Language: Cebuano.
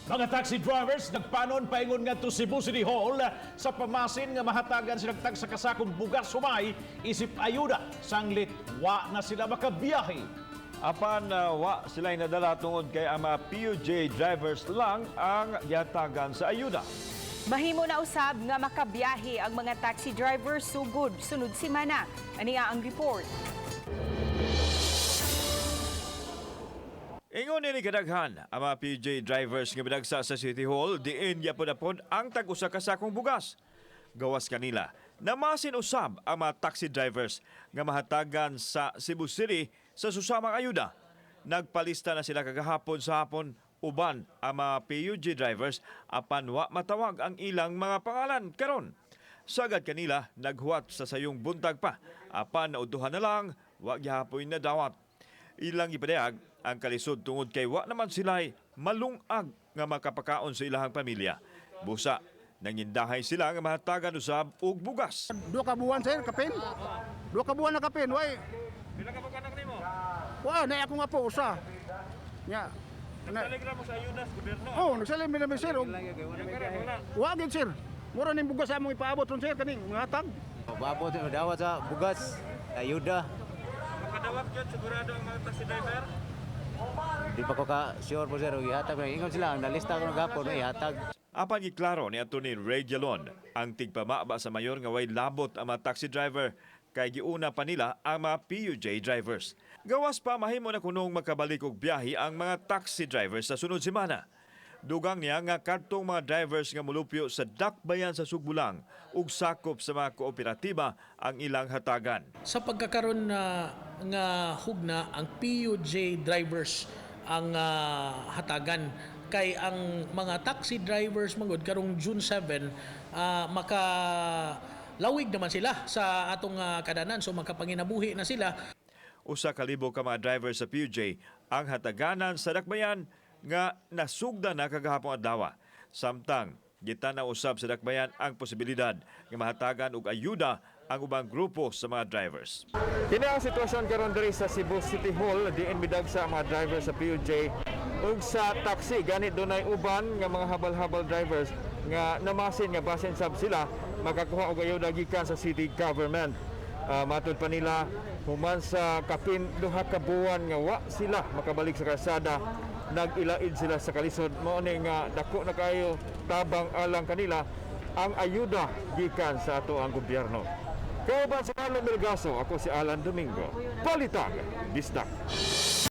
Mga taxi drivers nagpanon paingon ngadto Cebu City Hall sa pamasin nga mahatagan sila tag sa kasakong bugas humay isip ayuda sanglit wa na sila makabiyahe. Apan wa sila nadala tungod kay ang mga PUJ drivers lang ang gihatagan sa ayuda. Mahimo na usab nga makabiyahe ang mga taxi drivers sugod sunod semana. Ania ang report. Ingon nini kadaghan ang mga PUJ drivers nga midagsa sa City Hall diin gyapon-apon ang tag-usa ka sakong bugas. Gawas kanila, namasin usab ang mga taxi drivers nga mahatagan sa Cebu City sa susamang ayuda. Nagpalista na sila kagahapon sa hapon uban ang mga PUJ drivers apan wa matawag ang ilang mga pangalan karon. Sagad kanila naghuwat sa sayong buntag pa apan naudtuhan na lang, wa gihapoy nadawat. Ilang ipadayag ang kalisod tungod kay wa naman sila'y malungag nga makapakaon sa ilahang pamilya. Busa, nangindahay sila nga mahatagan usab og bugas. 2 ka buwan, sir, kapin. 2 ka buwan na kapin, way. Pila ka anak nimo? Wa na ako nga po usa. Nya. Nagsalig mo sa ayuda sa gobyerno. Oh, nagsalig mi namin, sir. Og wa gid, sir. Mura ning bugas among ipaabot ron, sir, kaning mga hatag. Babot dawat sa bugas, ayuda. Makadawat gyud sigurado ang mga taxi driver. Di pa ko ka sure po, sir, og ihatag. Ingon sila, ang nalista ko gapon, ihatag. Apan giklaro ni Atty. Ray Jalon ang tigpamaba sa mayor nga way labot ang mga taxi driver kay giuna pa nila ang mga PUJ drivers. Gawas pa, mahimo na kunong makabalik og biyahe ang mga taxi drivers sa sunod semana. Dugang niya nga kadtong mga drivers nga mulupyo sa dakbayan sa Sugbo lang ug sakop sa mga kooperatiba ang ilang hatagan. Sa pagkakaroon na nga hugna, ang PUJ drivers ang hatagan kay ang mga taxi drivers mangod karong June 7 maka lawig naman sila sa atong kadanan, so makapanginabuhi na sila. 1,000 ka mga driver sa PUJ ang hataganan sa dakbayan nga nasugda na kagahapon adlaw. Samtang gitan-aw usab sa dakbayan ang posibilidad nga mahatagan og ayuda ang ubang grupo sa mga drivers. Kini ang sitwasyon karon diri sa Cebu City Hall diin midagsa ang mga driver sa PUJ ug sa taxi. Gani dunay uban nga mga habal-habal drivers nga namasin nga basin sab sila makakuha og ayuda gikan sa city government. Matud pa nila, human sa kapin 2 ka buwan nga wa sila makabalik sa kalsada, nag-ilaid sila sa kalisod. Mao ni nga dako na kayo tabang alang kanila ang ayuda gikan sa ato ang gobyerno. Kauban si Carlo Melgaso, ako si Alan Domingo. Balitang Bisdak.